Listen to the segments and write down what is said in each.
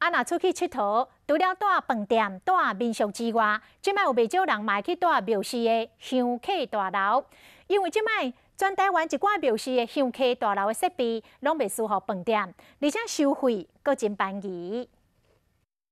啊，若出去𨑨迌，除了蹛飯店、蹛民宿之外，這擺有袂少人嘛會去蹛廟寺的香客大樓，因為這擺全台灣一寡廟寺的香客大樓的設備，攏袂輸予飯店，而且收費閣真便宜。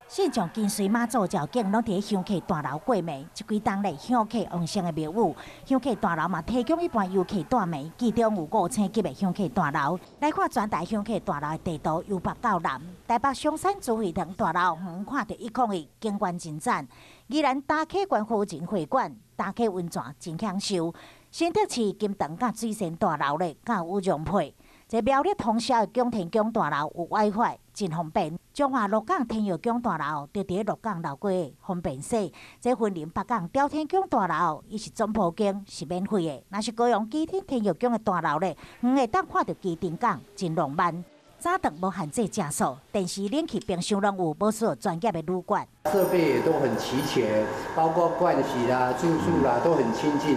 信眾跟隨媽祖醮境，攏佇香客大樓過暝。這幾冬咧，香客旺盛的廟宇，香客大樓嘛提供一般遊客蹛暝，其中有五星級的香客大樓。來看全台香客大樓的地圖，由北到南，台北松山慈惠堂大樓，遠看著101，景觀真讚。宜蘭大溪縣和仁會館，大溪溫泉真享受。新竹市金堂佮水仙大樓咧，較有融配。這苗栗通霄的拱天宮大樓有 WiFi，真方便。彰化鹿港天佑宮大樓就佇鹿港老街方便踅。這雲林北港朝天宮大樓，伊是總鋪間，是免費的。若是高雄旗津天佑宮的大樓咧，遠會當看著旗津港，真浪漫。早頓無限制食宿，電視、冷氣、冰箱攏有，無需要專業的旅館。設備也都很齊全，包括盥洗啦、住宿啦，都很清淨。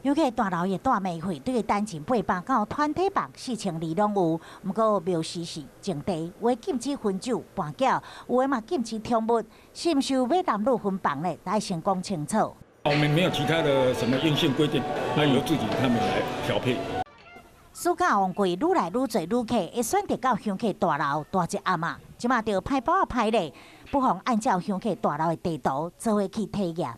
香客大樓的蹛暝費對單人800到團體房4200攏有，毋過廟寺是淨地，有的禁止薰酒、跋筊，有的嘛禁止寵物，是毋是有欲男女分房咧？得先講清楚。我們沒有其他的什麼硬性規定，那由自己他們來調配。暑假旺季，愈來愈濟旅客會選擇到香客大樓蹛一暗啊，這馬就歹寶仔歹咧，不妨按照香客大樓的地圖，做伙去體驗。